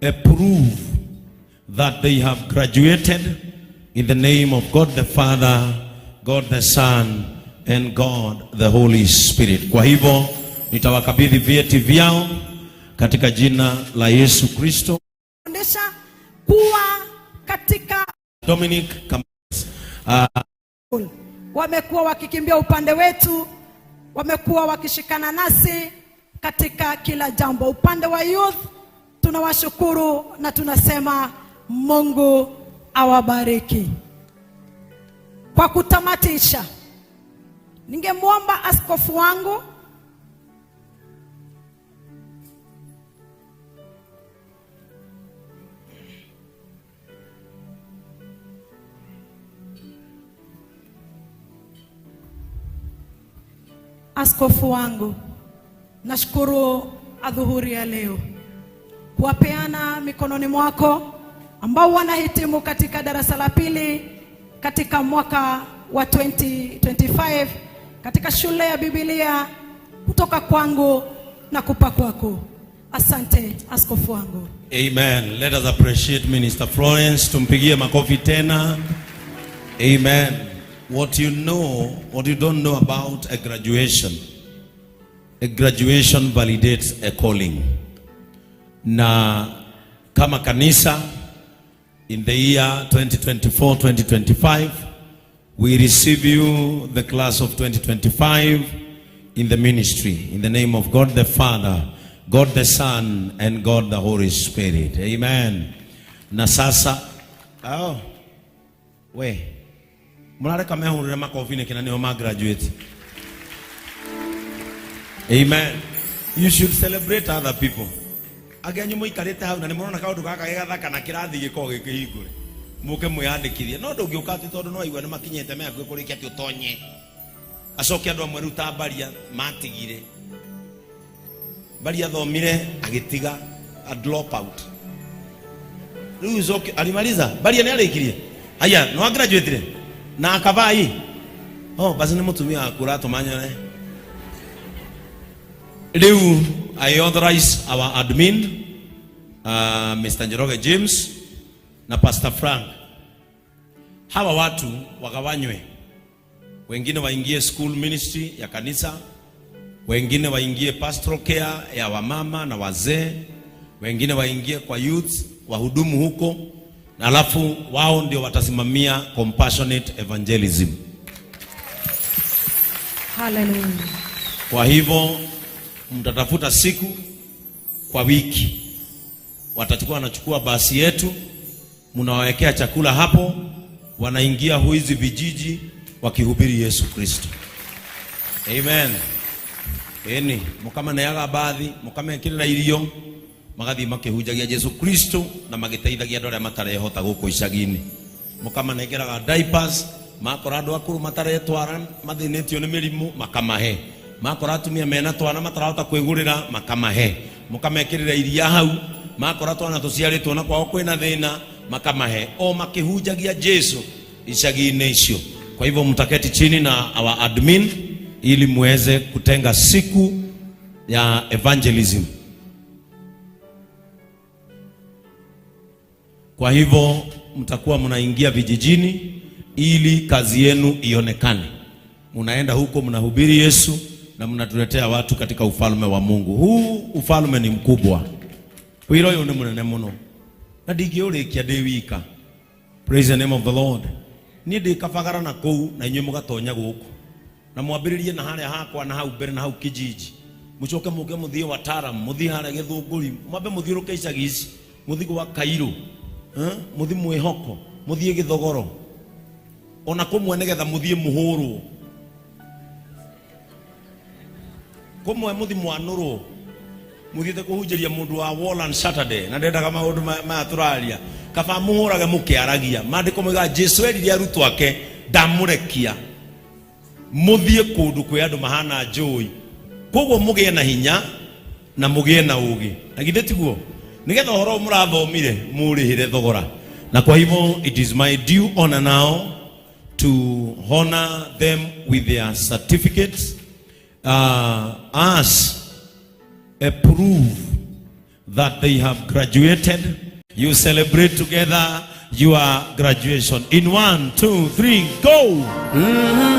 a proof that they have graduated in the name of God the Father, God the Son and God the Holy Spirit. Kwa hivyo nitawakabidhi vyeti vyao katika jina la Yesu Kristo. Fundisha kuwa katika Dominic Kam wamekuwa wakikimbia upande wetu, wamekuwa wakishikana nasi katika kila jambo. Upande wa youth tunawashukuru na tunasema Mungu awabariki. Kwa kutamatisha, ningemwomba askofu wangu askofu wangu, nashukuru adhuhuri ya leo kuwapeana mikononi mwako ambao wanahitimu katika darasa la pili katika mwaka wa 2025 katika shule ya Biblia kutoka kwangu na kupa kwako. Asante askofu wangu. Amen. Let us appreciate Minister Florence. Tumpigie makofi tena. Amen. What you know, what you don't know about a graduation validates a calling. Na kama kanisa in the year 2024-2025, we receive you, the class of 2025, in the ministry, in the name of God the Father, God the Son, and God the Holy Spirit. Amen. Na sasa, oh, we, murareka mehurire makofi nĩkĩ na nĩo ma graduate. Amen. You should celebrate other people. Angĩ anyu mũikarĩte hau na nĩ mũrona kaũndũ gaka ge gathaka na kĩrathi gĩkoragwo gĩ kĩhingũre. Mũke mwĩyandĩkithie. No ndũngĩũka atĩ tondũ no waigua nĩ makinyĩte me hakuhĩ kũrĩkia atĩ ũtonye. Acoke andũ amwe rĩu ta Mbaria matigire. Mbaria athomire agĩtiga a drop out. Rĩu ucoke alimaliza. Mbaria nĩ arĩkirie. Haya, no graduate na akavaa hii. Oh, basi nĩ mũtumia waku ũratũma nyone. Rĩu I authorize our admin Mr. Njoroge James na Pastor Frank. Hawa watu wagawanywe, wengine waingie school ministry ya kanisa, wengine waingie pastoral care ya wamama na wazee, wengine waingie kwa youth wahudumu huko, na alafu wao ndio watasimamia compassionate evangelism. Hallelujah. Kwa hivyo mtatafuta siku kwa wiki, watachukua wanachukua basi yetu, mnawawekea chakula hapo, wanaingia hizi vijiji wakihubiri Yesu Kristo. Amen. Ĩni mũkamaneaga bathi mũkamekĩrĩra irio magathiĩ makĩhunjagia Jesu Kristo na magĩteithagia andũ arĩa matarehota gũkũ icagi-inĩ. Mũkamanengeraga diapers, makora andũ akũrũ mataretwara mathĩnĩtio nĩ mĩrimũ makamahe, makora atumia mena twana matarahota kwĩgũrĩra makamahe, mũkamekĩrĩra iria hau, makora twana tũciarĩtwo na kwao kwĩna thĩna makamahe, o makĩhunjagia Jesu icagi-inĩ icio. Kwa hivyo mtaketi chini na our admin ili muweze kutenga siku ya evangelism. Kwa hivyo mtakuwa mnaingia vijijini ili kazi yenu ionekane. Mnaenda huko mnahubiri Yesu na mnatuletea watu katika ufalme wa Mungu. Huu ufalme ni mkubwa. Wĩra ũyũ nĩ mũnene mũno na ndingĩũrĩkia ndĩ wika. Praise the name of the Lord. Niĩ ndĩ kabagara na kũu na inyuĩ mũgatonya gũkũ na mwambĩrĩrie na harĩa hakwa na hau mbere na hau kijiji, mũcoke mũke mũthiĩ Wataram, mũthiĩ harĩa Gĩthũngũri, mwambe mũthiũrũke icagi ici, mũthiĩ gwa Kairũ, mũthiĩ Mwĩhoko, mũthiĩ Gĩthogoro, ona kũmwe nĩgetha mũthiĩ mũhũrwo, kũmwe mũthiĩ mwanũrwo, mũthiĩte kũhunjĩria mũndũ wa Wallan Saturday na ndendaga maũndũ maya tũraria, kaba mũhũrage mũkĩaragia. Maandĩko moigaga Jesu erire arutwo ake ndamũrekia mũthiĩ kũndũ kwĩ andũ mahana njũi, koguo mũgĩe na hinya na mũgĩe na ũgĩ, na githĩ tiguo? Nĩgetha ũhoro ũyũ mũrathomire mũrĩhĩre thogora. Na kwa hivyo it is my due honor now to honor them with their certificates as a proof that they have graduated. You celebrate together your graduation. In 1, 2, 3, go!